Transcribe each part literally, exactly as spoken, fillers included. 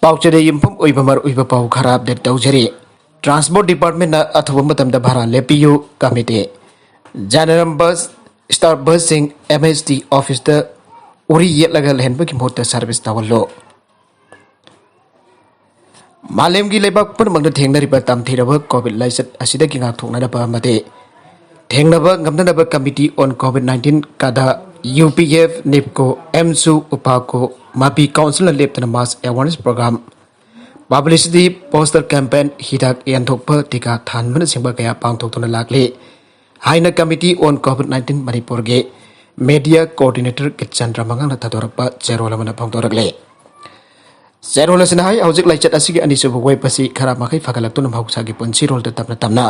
ꯄꯥꯎꯆꯦꯗ ꯌꯨꯝꯐꯝ ꯑꯣꯏꯕ ꯃꯔꯨꯑꯣꯏꯕ ꯄꯥꯎ ꯈꯔ ꯑꯞꯗꯦꯠ ꯇꯧꯖꯔꯤ꯫ ꯇ꯭ꯔꯥꯟꯁꯄꯣꯔꯠ ꯗꯤꯄꯥꯔꯠꯃꯦꯟꯅ ꯑꯊꯨꯕ ꯃꯇꯝꯗ ꯚꯥꯔꯥ ꯂꯦꯞꯄꯤꯌꯨ ꯀꯃꯤꯇꯤ꯫ ꯖꯅꯔꯝ ꯕꯁ, ꯁ꯭ꯇꯥꯔ ꯕꯁꯁꯤꯡ ꯑꯦꯝ ꯑꯦꯁ ꯇꯤ ꯑꯣꯐꯤꯁꯇ ꯎꯔꯤ ꯌꯦꯠꯂꯒ ꯂꯩꯍꯟꯕꯒꯤ ꯃꯍꯨꯠꯇ ꯁꯥꯔꯚꯤꯁ ꯇꯧꯍꯜꯂꯨ꯫ ꯃꯥꯂꯦꯝꯒꯤ ꯂꯩꯕꯥꯛ ꯄꯨꯝꯅꯃꯛꯅ ꯊꯦꯡꯅꯔꯤꯕ ꯇꯝꯊꯤꯔꯕ ꯀꯣꯚꯤꯗ ꯂꯥꯏꯆꯠ ꯑꯁꯤꯗꯒꯤ ꯉꯥꯛꯊꯣꯛꯅꯅꯕ ꯑꯃꯗꯤ ꯊꯦꯡꯅꯕ ꯉꯝꯅꯅꯕ ꯀꯃꯤꯇꯤ ꯑꯣꯟ ꯀꯣꯚꯤꯗ ꯅꯥꯏꯟꯇꯤꯟ ꯀꯗꯥ, U P F, NIPCO, AMSU, ꯎꯄꯥꯀꯣ, ꯃꯥꯄꯤ ꯀꯥꯎꯟꯁꯤꯜꯅ ꯂꯦꯞꯇꯅ mass awareness programme, publicity, poster campaign, ꯍꯤꯗꯥꯛ ꯌꯦꯟꯊꯣꯛꯄ, ꯇꯤꯀꯥ ꯊꯥꯟꯕꯅꯆꯤꯡꯕ ꯀꯌꯥ ꯄꯥꯡꯊꯣꯛꯇꯨꯅ ꯂꯥꯛꯂꯤ ꯍꯥꯏꯅ ꯀꯃꯤꯇꯤ ꯑꯣꯟ ꯀꯣꯚꯤꯗ ꯅꯥꯏꯟꯇꯤꯟ ꯃꯅꯤꯄꯨꯔꯒꯤ ꯃꯦꯗꯤꯌꯥ ꯀꯣꯑꯣꯔꯗꯤꯅꯦꯇꯔ ꯒꯤꯠꯆꯟꯗ꯭ꯔ ꯃꯉꯥꯡꯅ ꯊꯥꯗꯣꯔꯛꯄ ꯆꯦꯔꯣꯜ ꯑꯃꯅ ꯐꯣꯡꯗꯣꯔꯛꯂꯤ꯫ ꯆꯦꯔꯣꯜ ꯑꯁꯤꯅ ꯍꯥꯏ, ꯍꯧꯖꯤꯛ ꯂꯥꯏꯆꯠ ꯑꯁꯤꯒꯤ ꯑꯅꯤꯁꯨꯕ ꯋꯦꯕ ꯑꯁꯤ ꯈꯔ ꯃꯈꯩ ꯐꯒꯠꯂꯛꯇꯨꯅ ꯃꯍꯧꯁꯥꯒꯤ ꯄꯨꯟꯁꯤꯔꯣꯜꯗ ꯇꯞꯅ ꯇꯞꯅ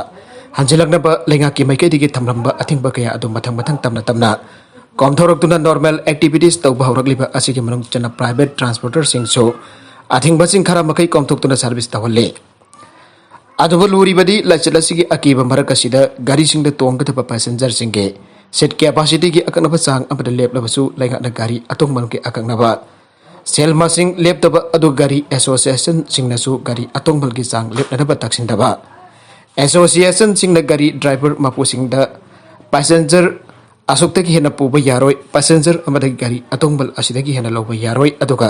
ꯍꯟꯖꯤꯜꯂꯛꯅꯕ ꯂꯩꯉꯥꯛꯀꯤ ꯃꯥꯏꯀꯩꯗꯒꯤ ꯊꯝꯂꯝꯕ ꯑꯊꯤꯡꯕ ꯀꯌꯥ ꯑꯗꯨ ꯃꯊꯪ ꯃꯊꯪ ꯇꯞꯅ ꯇꯞꯅ ꯀꯣꯝꯊꯣꯔꯛꯇꯨꯅ ꯅꯣꯔꯃꯦꯜ ꯑꯦꯛꯇꯤꯚꯤꯇꯤꯁ ꯇꯧꯕ ꯍꯧꯔꯛꯂꯤꯕ ꯑꯁꯤꯒꯤ ꯃꯅꯨꯡ ꯆꯟꯅ ꯄ꯭ꯔꯥꯏꯚꯦꯠ ꯇ꯭ꯔꯥꯟꯁꯄꯣꯔꯇꯔꯁꯤꯡꯁꯨ ꯑꯊꯤꯡꯕꯁꯤꯡ ꯈꯔ ꯃꯈꯩ ꯀꯣꯝꯊꯣꯛꯇꯨꯅ ꯁꯥꯔꯚꯤꯁ ꯇꯧꯍꯜꯂꯤ꯫ ꯑꯗꯨꯕꯨ ꯂꯨꯔꯤꯕꯗꯤ ꯂꯥꯏꯆꯠ ꯑꯁꯤꯒꯤ ꯑꯀꯤꯕ ꯃꯔꯛ ꯑꯁꯤꯗ ꯒꯥꯔꯤꯁꯤꯡꯗ ꯇꯣꯡꯒꯗꯕ ꯄꯦꯁꯦꯟꯖꯔꯁꯤꯡꯒꯤ ꯁꯤꯠ ꯀꯦꯄꯥꯁꯤꯇꯤꯒꯤ ꯑꯀꯛꯅꯕ ꯆꯥꯡ ꯑꯃꯗ ꯂꯦꯞꯂꯕꯁꯨ ꯂꯩꯉꯥꯛꯅ ꯒꯥꯔꯤ ꯑꯇꯣꯡꯃꯟꯒꯤ ꯑꯀꯛꯅꯕ ꯁꯦꯜ ꯃꯁꯤꯡ ꯂꯦꯞꯇꯕ ꯑꯗꯨ ꯒꯥꯔꯤ ꯑꯦꯁꯣꯁꯤꯌꯦꯁꯟꯁꯤꯡꯅꯁꯨ ꯒꯥꯔꯤ ꯑꯇꯣꯡꯕꯒꯤ ꯆꯥꯡ ꯂꯦꯞꯅꯅꯕ ꯇꯛꯁꯤꯟꯗꯕ, ꯑꯦꯁꯣꯁꯤꯌꯦꯁꯟꯁꯤꯡꯅ ꯒꯥꯔꯤ ꯗ꯭ꯔꯥꯏꯚꯔ ꯃꯄꯨꯁꯤꯡꯗ ꯄꯦꯁꯦꯟꯖꯔ ꯑꯁꯨꯛꯇꯒꯤ ꯍꯦꯟꯅ ꯄꯨꯕ ꯌꯥꯔꯣꯏ, ꯄꯦꯁꯦꯟꯖꯔ ꯑꯃꯗꯒꯤ ꯒꯥꯔꯤ ꯑꯇꯣꯡꯕ ꯑꯁꯤꯗꯒꯤ ꯍꯦꯟꯅ ꯂꯧꯕ ꯌꯥꯔꯣꯏ, ꯑꯗꯨꯒ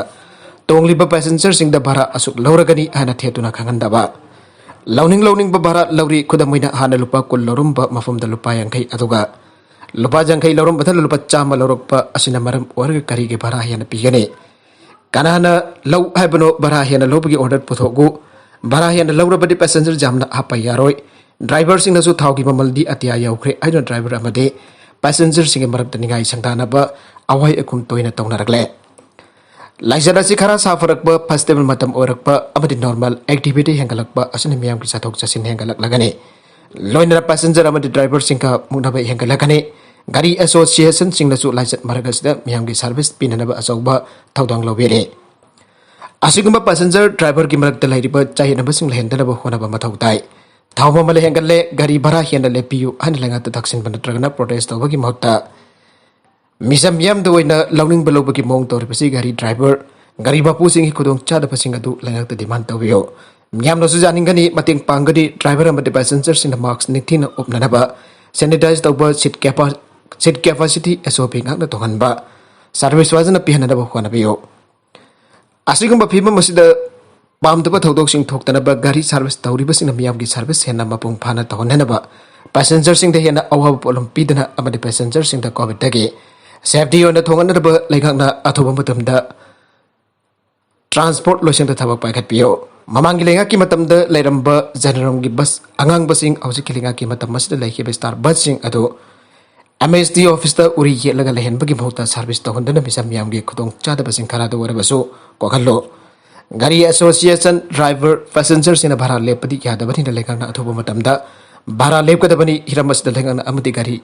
ꯇꯣꯡꯂꯤꯕ ꯄꯦꯁꯦꯟꯖꯔꯁꯤꯡꯗ ꯚꯥꯔꯥ ꯑꯁꯨꯛ ꯂꯧꯔꯒꯅꯤ ꯍꯥꯏꯅ ꯊꯦꯠꯇꯨꯅ ꯈꯪꯍꯟꯗꯕ, ꯂꯧꯅꯤꯡ ꯂꯧꯅꯤꯡꯕ ꯚꯥꯔꯥ ꯂꯧꯔꯤ, ꯈꯨꯗꯝ ꯑꯣꯏꯅ ꯍꯥꯟꯅ ꯂꯨꯄꯥ ꯀꯨꯟ ꯂꯧꯔꯝꯕ ꯃꯐꯝꯗ ꯂꯨꯄꯥ ꯌꯥꯡꯈꯩ, ꯑꯗꯨꯒ ꯂꯨꯄꯥ ꯌꯥꯡꯈꯩ ꯂꯧꯔꯝꯕꯗ ꯂꯨꯄꯥ ꯆꯥꯝꯃ ꯂꯧꯔꯛꯄ ꯑꯁꯤꯅ ꯃꯔꯝ ꯑꯣꯏꯔꯒ ꯀꯔꯤꯒꯤ ꯚꯥꯔꯥ ꯍꯦꯟꯅ ꯄꯤꯒꯅꯤ? ꯀꯅꯥꯅ ꯂꯧ ꯍꯥꯏꯕꯅꯣ? ꯚꯥꯔꯥ ꯍꯦꯟꯅ ꯂꯧꯕꯒꯤ ꯑꯣꯔꯗꯔ ꯄꯨꯊꯣꯛꯎ꯫ ꯚꯥꯔꯥ ꯍꯦꯟꯅ ꯂꯧꯔꯕꯗꯤ ꯄꯦꯁꯦꯟꯖꯔ ꯌꯥꯝꯅ ꯍꯥꯞꯄ ꯌꯥꯔꯣꯏ꯫ ꯗ꯭ꯔꯥꯏꯚꯔꯁꯤꯡꯅꯁꯨ ꯊꯥꯎꯒꯤ ꯃꯃꯜꯗꯤ ꯑꯇꯤꯌꯥ ꯌꯧꯈ꯭ꯔꯦ ꯍꯥꯏꯗꯨꯅ ꯗ꯭ꯔꯥꯏꯚꯔ ꯑꯃꯗꯤ ꯄꯦꯁꯦꯟꯖꯔꯁꯤꯡꯒꯤ ꯃꯔꯛꯇ ꯅꯤꯡꯉꯥꯏ ꯁꯪꯗꯥꯅꯕ ꯑꯋꯥꯏ ꯑꯈꯨꯝ ꯇꯣꯏꯅ ꯇꯧꯅꯔꯛꯂꯦ꯫ ꯂꯥꯏꯆꯠ ꯑꯁꯤ ꯈꯔ ꯁꯥꯐꯔꯛꯄ ꯐꯦꯁꯇꯤꯚꯦꯜ ꯃꯇꯝ ꯑꯣꯏꯔꯛꯄ ꯑꯃꯗꯤ ꯅꯣꯔꯃꯦꯜ ꯑꯦꯛꯇꯤꯚꯤꯇꯤ ꯍꯦꯟꯒꯠꯂꯛꯄ ꯑꯁꯤꯅ ꯃꯤꯌꯥꯝꯒꯤ ꯆꯠꯊꯣꯛ ꯆꯠꯁꯤꯟ ꯍꯦꯟꯒꯠꯂꯛꯂꯒꯅꯤ꯫ ꯂꯣꯏꯅꯅ ꯄꯦꯁꯦꯟꯖꯔ ꯑꯃꯗꯤ ꯗ꯭ꯔꯥꯏꯚꯔꯁꯤꯡꯒ ꯃꯨꯛꯅꯕ ꯍꯦꯟꯒꯠꯂꯛꯀꯅꯤ꯫ ꯒꯥꯔꯤ ꯑꯦꯁꯣꯁꯤꯌꯦꯁꯟꯁꯤꯡꯅꯁꯨ ꯂꯥꯏꯆꯠ ꯃꯔꯛ ꯑꯁꯤꯗ ꯃꯤꯌꯥꯝꯒꯤ ꯁꯥꯔꯚꯤꯁ ꯄꯤꯅꯅꯕ ꯑꯆꯧꯕ ꯊꯧꯗꯥꯡ ꯂꯧꯕꯤꯔꯤ꯫ ꯑꯁꯤꯒꯨꯝꯕ ꯄꯦꯁꯦꯟꯖꯔ ꯗ꯭ꯔꯥꯏꯚꯔꯒꯤ ꯃꯔꯛꯇ ꯂꯩꯔꯤꯕ ꯆꯌꯦꯠꯅꯕꯁꯤꯡ ꯂꯩꯍꯟꯗꯅꯕ ꯍꯣꯠꯅꯕ ꯃꯊꯧ ꯇꯥꯏ꯫ ꯊꯥꯎ ꯃꯃꯜ ꯍꯦꯟꯒꯠꯂꯦ, ꯒꯥꯔꯤ ꯚꯥꯔꯥ ꯍꯦꯟꯅ ꯂꯦꯞꯄꯤꯌꯨ ꯍꯥꯏꯅ ꯂꯩꯉꯥꯛꯇ ꯇꯛꯁꯤꯟꯕ ꯅꯠꯇ꯭ꯔꯒꯅ ꯄ꯭ꯔꯣꯇꯦꯁ ꯇꯧꯕꯒꯤ ꯃꯍꯨꯠꯇ ꯃꯤꯆꯝ ꯃꯤꯌꯥꯝꯗ ꯑꯣꯏꯅ ꯂꯧꯅꯤꯡꯕ ꯂꯧꯕꯒꯤ ꯃꯑꯣꯡ ꯇꯧꯔꯤꯕꯁꯤ ꯒꯥꯔꯤ ꯗ꯭ꯔꯥꯏꯚꯔ, ꯒꯥꯔꯤ ꯃꯄꯨꯁꯤꯡꯒꯤ ꯈꯨꯗꯣꯡ ꯆꯥꯗꯕꯁꯤꯡ ꯑꯗꯨ ꯂꯩꯉꯥꯛꯇ ꯗꯤꯃꯥꯟ ꯇꯧꯕꯤꯌꯨ꯫ ꯃꯤꯌꯥꯝꯅꯁꯨ ꯌꯥꯅꯤꯡꯒꯅꯤ, ꯃꯇꯦꯡ ꯄꯥꯡꯒꯅꯤ꯫ ꯗ꯭ꯔꯥꯏꯚꯔ ꯑꯃꯗꯤ ꯄꯦꯁꯦꯟꯖꯔꯁꯤꯡꯅ ꯃꯥꯛꯁ ꯅꯤꯡꯊꯤꯅ ꯎꯞꯅꯅꯕ, ꯁꯦꯅꯤꯇꯥꯏꯖ ꯇꯧꯕ, ꯁꯤꯠ ꯀꯦꯄꯥ-, ꯁꯤꯠ ꯀꯦꯄꯥꯁꯤꯇꯤ ꯑꯦꯁ ꯑꯣ ꯄꯤ ꯉꯥꯛꯅ ꯇꯧꯍꯟꯕ, ꯁꯥꯔꯚꯤꯁ ꯐꯖꯅ ꯄꯤꯍꯟꯅꯕ ꯍꯣꯠꯅꯕꯤꯌꯨ꯫ ꯑꯁꯤꯒꯨꯝꯕ ꯐꯤꯕꯝ ꯑꯁꯤꯗ ꯄꯥꯝꯗꯕ ꯊꯧꯗꯣꯛꯁꯤꯡ ꯊꯣꯛꯇꯅꯕ ꯒꯥꯔꯤ ꯁꯥꯔꯚꯤꯁ ꯇꯧꯔꯤꯕꯁꯤꯡꯅ ꯃꯤꯌꯥꯝꯒꯤ ꯁꯥꯔꯚꯤꯁ ꯍꯦꯟꯅ ꯃꯄꯨꯡ ꯐꯥꯅ ꯇꯧꯍꯟꯅꯅꯕ, ꯄꯦꯁꯦꯟꯖꯔꯁꯤꯡꯗ ꯍꯦꯟꯅ ꯑꯋꯥꯕ ꯄꯣꯠꯂꯨꯝ ꯄꯤꯗꯅ ꯑꯃꯗꯤ ꯄꯦꯁꯦꯟꯖꯔꯁꯤꯡꯗ ꯀꯣꯚꯤꯗꯇꯒꯤ ꯁꯦꯐꯇꯤ ꯑꯣꯏꯅ ꯊꯣꯡꯍꯟꯅꯅꯕ ꯂꯩꯉꯥꯛꯅ ꯑꯊꯨꯕ ꯃꯇꯝꯗ ꯇ꯭ꯔꯥꯟꯁꯄꯣꯔꯠ ꯂꯣꯏꯁꯪꯗ ꯊꯕꯛ ꯄꯥꯏꯈꯠꯄꯤꯌꯨ꯫ ꯃꯃꯥꯡꯒꯤ ꯂꯩꯉꯥꯛꯀꯤ ꯃꯇꯝꯗ ꯂꯩꯔꯝꯕ ꯖꯦꯅꯔꯦꯜꯒꯤ ꯕꯁ ꯑꯉꯥꯡꯕꯁꯤꯡ ꯍꯧꯖꯤꯛꯀꯤ ꯂꯩꯉꯥꯛꯀꯤ ꯃꯇꯝ ꯑꯁꯤꯗ ꯂꯩꯈꯤꯕ ꯁ꯭ꯇꯥꯔ ꯕꯁꯁꯤꯡ ꯑꯗꯨ ꯑꯦꯝ ꯑꯦꯁ ꯇꯤ ꯑꯣꯐꯤꯁꯇ ꯎꯔꯤ ꯌꯦꯠꯂꯒ ꯂꯩꯍꯟꯕꯒꯤ ꯃꯍꯨꯠꯇ ꯁꯥꯔꯚꯤꯁ ꯇꯧꯍꯟꯗꯨꯅ ꯃꯤꯆꯝ ꯃꯤꯌꯥꯝꯒꯤ ꯈꯨꯗꯣꯡꯆꯥꯗꯕꯁꯤꯡ ꯈꯔꯗ ꯑꯣꯏꯔꯕꯁꯨ ꯀꯣꯛꯍꯜꯂꯨ꯫ ꯒꯥꯔꯤ ꯑꯦꯁꯣꯁꯤꯌꯦꯁꯟ, ꯗ꯭ꯔꯥꯏꯚꯔ, ꯄꯦꯁꯦꯟꯖꯔꯁꯤꯡꯅ ꯚꯔꯥ ꯂꯦꯞꯄꯗꯤ ꯌꯥꯗꯕꯅꯤꯅ ꯂꯩꯉꯥꯛꯅ ꯑꯊꯨꯕ ꯃꯇꯝꯗ ꯚꯔꯥ ꯂꯦꯞꯀꯗꯕꯅꯤ꯫ ꯍꯤꯔꯝ ꯑꯁꯤꯗ ꯂꯩꯉꯥꯛꯅ ꯑꯃꯗꯤ ꯒꯥꯔꯤ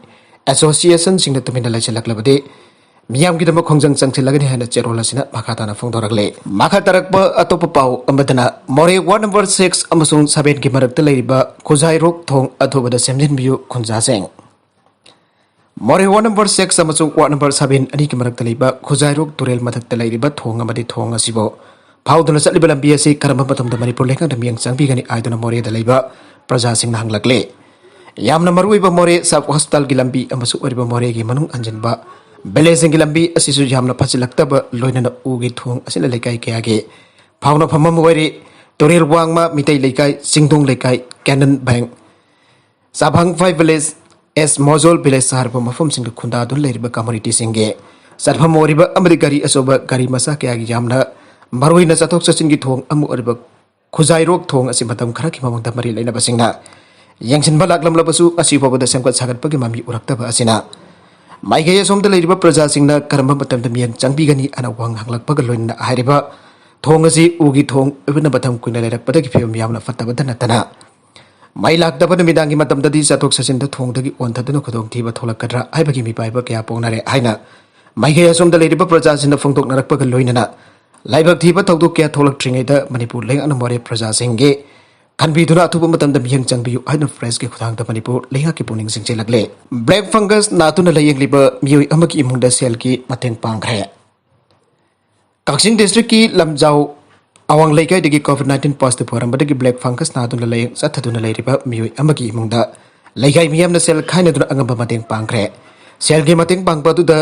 ꯑꯦꯁꯣꯁꯤꯌꯦꯁꯟꯁꯤꯡꯅ ꯇꯨꯃꯤꯟꯅ ꯂꯩꯁꯤꯜꯂꯛꯂꯕꯗꯤ ꯃꯤꯌꯥꯝꯒꯤꯗꯃꯛ ꯈꯣꯡꯖꯪ ꯆꯪꯁꯤꯜꯂꯒꯅꯤ ꯍꯥꯏꯅ ꯆꯦꯔꯣꯜ ꯑꯁꯤꯅ ꯃꯈꯥ ꯇꯥꯅ ꯐꯣꯡꯗꯣꯔꯛꯂꯤ꯫ ꯃꯈꯥ ꯇꯥꯔꯛꯄ ꯑꯇꯣꯞꯄ ꯄꯥꯎ ꯑꯃꯗꯅ, ꯃꯣꯔꯦ ꯋꯥꯔꯗ ꯅꯝꯕꯔ ꯁꯤꯛꯁ ꯑꯃꯁꯨꯡ ꯁꯚꯦꯟꯒꯤ ꯃꯔꯛꯇ ꯂꯩꯔꯤꯕ ꯈꯨꯖꯥꯏꯔꯣꯛ ꯊꯣꯡ ꯑꯊꯨꯕꯗ ꯁꯦꯝꯖꯤꯟꯕꯤꯌꯨ, ꯈꯨꯟꯖꯥꯁꯤꯡ꯫ ꯃꯣꯔꯦ ꯋꯥꯔꯗ ꯅꯝꯕꯔ ꯁꯤꯛꯁ ꯑꯃꯁꯨꯡ ꯋꯥꯔꯗ ꯅꯝꯕꯔ ꯁꯚꯦꯟ ꯑꯅꯤꯒꯤ ꯃꯔꯛꯇ ꯂꯩꯕ ꯈꯨꯖꯥꯏꯔꯣꯛ ꯇꯨꯔꯦꯜ ꯃꯊꯛꯇ ꯂꯩꯔꯤꯕ ꯊꯣꯡ ꯑꯃꯗꯤ ꯊꯣꯡ ꯑꯁꯤꯕꯨ ꯐꯥꯎꯗꯨꯅ ꯆꯠꯂꯤꯕ ꯂꯝꯕꯤ ꯑꯁꯤ ꯀꯔꯝꯕ ꯃꯇꯝꯗ ꯃꯅꯤꯄꯨꯔ ꯂꯩꯉꯥꯛꯅ ꯃꯤꯠꯌꯦꯡ ꯆꯪꯕꯤꯒꯅꯤ ꯍꯥꯏꯗꯨꯅ ꯃꯣꯔꯦꯗ ꯂꯩꯕ ꯄ꯭ꯔꯖꯥꯁꯤꯡꯅ ꯍꯪꯂꯛꯂꯤ꯫ ꯌꯥꯝꯅ ꯃꯔꯨꯑꯣꯏꯕ ꯃꯣꯔꯦ ꯁꯕ ꯍꯣꯁꯄꯤꯇꯥꯜꯒꯤ ꯂꯝꯕꯤ ꯑꯃꯁꯨ ꯑꯣꯏꯔꯤꯕ ꯃꯣꯔꯦꯒꯤ ꯃꯅꯨꯡ ꯍꯟꯖꯤꯟꯕ ꯚꯤꯂꯦꯖꯁꯤꯡꯒꯤ ꯂꯝꯕꯤ ꯑꯁꯤꯁꯨ ꯌꯥꯝꯅ ꯐꯖꯤꯜꯂꯛꯇꯕ ꯂꯣꯏꯅꯅ ꯎꯒꯤ ꯊꯣꯡ ꯑꯁꯤꯅ ꯂꯩꯀꯥꯏ ꯀꯌꯥꯒꯤ ꯐꯥꯎꯅꯐꯝ ꯑꯃ ꯑꯣꯏꯔꯤ꯫ ꯇꯨꯔꯦꯜ ꯋꯥꯡꯃ, ꯃꯤꯇꯩ ꯂꯩꯀꯥꯏ, ꯆꯤꯡꯗꯣꯡ ꯂꯩꯀꯥꯏ, ꯀꯦꯅꯟ ꯕꯦꯡ, ꯆꯥꯚꯥꯡꯐꯥꯏ ꯚꯤꯂꯦꯖ, ꯑꯦꯁ ꯃꯣꯖꯣꯜ ꯚꯤꯂꯦꯖ ꯍꯥꯏꯔꯤꯕ ꯃꯐꯝꯁꯤꯡꯗ ꯈꯨꯟꯗꯥꯗꯨꯅ ꯂꯩꯔꯤꯕ ꯀꯝꯃꯨꯅꯤꯇꯤꯁꯤꯡꯒꯤ ꯆꯠꯐꯝ ꯑꯣꯏꯔꯤꯕ ꯑꯃꯗꯤ ꯒꯥꯔꯤ ꯑꯆꯧꯕ, ꯒꯥꯔꯤ ꯃꯆꯥ ꯀꯌꯥꯒꯤ ꯌꯥꯝꯅ ꯃꯔꯨꯑꯣꯏꯅ ꯆꯠꯊꯣꯛ ꯆꯠꯁꯤꯟꯒꯤ ꯊꯣꯡ ꯑꯃ ꯑꯣꯏꯔꯤꯕ ꯈꯨꯖꯥꯏꯔꯣꯛ ꯊꯣꯡ ꯑꯁꯤ ꯃꯇꯝ ꯈꯔꯒꯤ ꯃꯃꯥꯡꯗ ꯃꯔꯤ ꯂꯩꯅꯕꯁꯤꯡꯅ ꯌꯦꯡꯁꯤꯟꯕ ꯂꯥꯛꯂꯝꯂꯕꯁꯨ ꯉꯁꯤ ꯐꯥꯎꯕꯗ ꯁꯦꯝꯒꯠ ꯁꯥꯒꯠꯄꯒꯤ ꯃꯃꯤ ꯎꯔꯛꯇꯕ ꯑꯁꯤꯅ ꯃꯥꯏꯀꯩ ꯑꯁꯣꯝꯗ ꯂꯩꯔꯤꯕ ꯄ꯭ꯔꯖꯥꯁꯤꯡꯅ ꯀꯔꯝꯕ ꯃꯇꯝꯗ ꯃꯤꯠꯌꯦꯡ ꯆꯪꯕꯤꯒꯅꯤ ꯍꯥꯏꯅ ꯋꯥꯍꯪ ꯍꯪꯂꯛꯄꯒ ꯂꯣꯏꯅꯅ ꯍꯥꯏꯔꯤꯕ ꯊꯣꯡ ꯑꯁꯤ ꯎꯒꯤ ꯊꯣꯡ ꯑꯣꯏꯕꯅ ꯃꯇꯝ ꯀꯨꯏꯅ ꯂꯩꯔꯛꯄꯗꯒꯤ ꯐꯤꯕꯝ ꯌꯥꯝꯅ ꯐꯠꯇꯕꯗ ꯅꯠꯇꯅ ꯃꯩ ꯂꯥꯛꯇꯕ ꯅꯨꯃꯤꯗꯥꯡꯒꯤ ꯃꯇꯝꯗꯗꯤ ꯆꯠꯊꯣꯛ ꯆꯠꯁꯤꯟꯗ ꯊꯣꯡꯗꯒꯤ ꯑꯣꯟꯊꯗꯨꯅ ꯈꯨꯗꯣꯡꯊꯤꯕ ꯊꯣꯛꯂꯛꯀꯗ꯭ꯔꯥ ꯍꯥꯏꯕꯒꯤ ꯃꯤꯄꯥꯏꯕ ꯀꯌꯥ ꯄꯣꯛꯅꯔꯦ ꯍꯥꯏꯅ ꯃꯥꯏꯀꯩ ꯑꯁꯣꯝꯗ ꯂꯩꯔꯤꯕ ꯄ꯭ꯔꯖꯥꯁꯤꯡꯅ ꯐꯣꯡꯗꯣꯛꯅꯔꯛꯄꯒ ꯂꯣꯏꯅꯅ ꯂꯥꯏꯕꯛ ꯊꯤꯕ ꯊꯧꯗꯣꯛ ꯀꯌꯥ ꯊꯣꯛꯂꯛꯇ꯭ꯔꯤꯉꯩꯗ ꯃꯅꯤꯄꯨꯔ ꯂꯩꯉꯥꯛꯅ ꯃꯣꯔꯦ ꯄ꯭ꯔꯖꯥꯁꯤꯡꯒꯤ ꯈꯟꯕꯤꯗꯨꯅ ꯑꯊꯨꯕ ꯃꯇꯝꯗ ꯃꯤꯠꯌꯦꯡ ꯆꯪꯕꯤꯌꯨ ꯍꯥꯏꯅ ꯄ꯭ꯔꯦꯁꯀꯤ ꯈꯨꯠꯊꯥꯡꯗ ꯃꯅꯤꯄꯨꯔ ꯂꯩꯉꯥꯛꯀꯤ ꯄꯨꯛꯅꯤꯡ ꯆꯤꯡꯁꯤꯜꯂꯛꯂꯦ꯫ ꯕ꯭ꯂꯦꯛ ꯐꯪꯒꯁ ꯅꯥꯗꯨꯅ ꯂꯥꯌꯦꯡꯂꯤꯕ ꯃꯤꯑꯣꯏ ꯑꯃꯒꯤ ꯏꯃꯨꯡꯗ ꯁꯦꯜꯒꯤ ꯃꯇꯦꯡ ꯄꯥꯡꯈ꯭ꯔꯦ꯫ ꯀꯛꯆꯤꯡ ꯗꯤꯁꯇ꯭ꯔꯤꯛꯀꯤ ꯂꯝꯖꯥꯎ ꯑꯋꯥꯡ ꯂꯩꯀꯥꯏꯗꯒꯤ ꯀꯣꯚꯤꯗ ꯅꯥꯏꯟꯇꯤꯟ ꯄꯣꯖꯤꯇꯤꯚ ꯑꯣꯏꯔꯝꯕꯗꯒꯤ ꯕ꯭ꯂꯦꯛ ꯐꯪꯒꯁ ꯅꯥꯗꯨꯅ ꯂꯥꯌꯦꯡ ꯆꯠꯊꯗꯨꯅ ꯂꯩꯔꯤꯕ ꯃꯤꯑꯣꯏ ꯑꯃꯒꯤ ꯏꯃꯨꯡꯗ ꯂꯩꯀꯥꯏ ꯃꯤꯌꯥꯝꯅ ꯁꯦꯜ ꯈꯥꯏꯅꯗꯨꯅ ꯑꯉꯝꯕ ꯃꯇꯦꯡ ꯄꯥꯡꯈ꯭ꯔꯦ꯫ ꯁꯦꯜꯒꯤ ꯃꯇꯦꯡ ꯄꯥꯡꯕ ꯑꯗꯨꯗ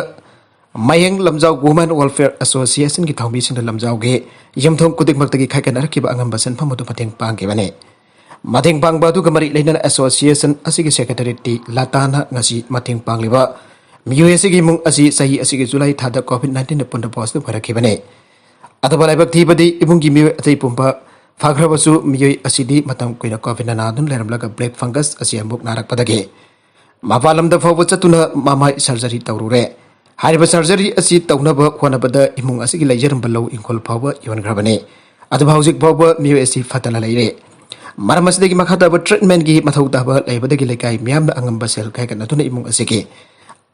ꯃꯌꯦꯡ ꯂꯝꯖꯥꯎ ꯋꯨꯃꯦꯟ ꯋꯦꯜꯐꯤꯌꯔ ꯑꯦꯁꯣꯁꯤꯌꯦꯁꯟꯒꯤ ꯊꯧꯃꯤꯁꯤꯡꯅ ꯂꯝꯖꯥꯎꯒꯤ ꯌꯨꯝꯊꯣꯡ ꯈꯨꯗꯤꯡꯃꯛꯇꯒꯤ ꯈꯥꯏꯒꯠꯅꯔꯛꯈꯤꯕ ꯑꯉꯝꯕ ꯁꯦꯟꯐꯝ ꯑꯗꯨ ꯃꯇꯦꯡ ꯄꯥꯡꯈꯤꯕꯅꯤ꯫ ꯃꯇꯦꯡ ꯄꯥꯡꯕ ꯑꯗꯨꯒ ꯃꯔꯤ ꯂꯩꯅꯅ ꯑꯦꯁꯣꯁꯤꯌꯦꯁꯟ ꯑꯁꯤꯒꯤ ꯁꯦꯀ꯭ꯔꯦꯇꯔꯤ ꯇꯤ ꯂꯇꯥꯅ ꯉꯁꯤ ꯃꯇꯦꯡ ꯄꯥꯡꯂꯤꯕ ꯃꯤꯑꯣꯏ ꯑꯁꯤꯒꯤ ꯏꯃꯨꯡ ꯑꯁꯤ ꯆꯍꯤ ꯑꯁꯤꯒꯤ ꯖꯨꯂꯥꯏ ꯊꯥꯗ ꯀꯣꯚꯤꯗ ꯅꯥꯏꯟꯇꯤꯟꯅ ꯄꯨꯟꯅ ꯄꯣꯖꯤꯇꯤꯚ ꯑꯣꯏꯔꯛꯈꯤꯕꯅꯤ꯫ ꯑꯗꯨꯕꯨ ꯂꯥꯏꯕꯛ ꯊꯤꯕꯗꯤ ꯏꯃꯨꯡꯒꯤ ꯃꯤꯑꯣꯏ ꯑꯇꯩ ꯄꯨꯝꯕ ꯐꯈ꯭ꯔꯕꯁꯨ ꯃꯤꯑꯣꯏ ꯑꯁꯤꯗꯤ ꯃꯇꯝ ꯀꯨꯏꯅ ꯀꯣꯚꯤꯗꯅ ꯅꯥꯗꯨꯅ ꯂꯩꯔꯝꯂꯒ ꯕ꯭ꯂꯦꯛ ꯐꯪꯒꯁ ꯑꯁꯤ ꯑꯃꯨꯛ ꯅꯥꯔꯛꯄꯗꯒꯤ ꯃꯄꯥꯟ ꯂꯝꯗ ꯐꯥꯎꯕ ꯆꯠꯇꯨꯅ ꯃꯃꯥꯏ ꯁꯔꯖꯔꯤ ꯇꯧꯔꯨꯔꯦ꯫ ꯍꯥꯏꯔꯤꯕ ꯁꯔꯖꯔꯤ ꯑꯁꯤ ꯇꯧꯅꯕ ꯍꯣꯠꯅꯕꯗ ꯏꯃꯨꯡ ꯑꯁꯤꯒꯤ ꯂꯩꯖꯔꯝꯕ ꯂꯧ ꯏꯪꯈꯣꯜ ꯐꯥꯎꯕ ꯌꯣꯟꯈ꯭ꯔꯕꯅꯤ꯫ ꯑꯗꯨꯕꯨ ꯍꯧꯖꯤꯛ ꯐꯥꯎꯕ ꯃꯤꯑꯣꯏ ꯑꯁꯤ ꯐꯠꯇꯅ ꯂꯩꯔꯦ꯫ ꯃꯔꯝ ꯑꯁꯤꯗꯒꯤ ꯃꯈꯥ ꯇꯥꯕ ꯇ꯭ꯔꯤꯠꯃꯦꯟꯒꯤ ꯃꯊꯧ ꯇꯥꯕ ꯂꯩꯕꯗꯒꯤ ꯂꯩꯀꯥꯏ ꯃꯤꯌꯥꯝꯅ ꯑꯉꯝꯕ ꯁꯦꯜ ꯈꯥꯏꯒꯠꯅꯗꯨꯅ ꯏꯃꯨꯡ ꯑꯁꯤꯒꯤ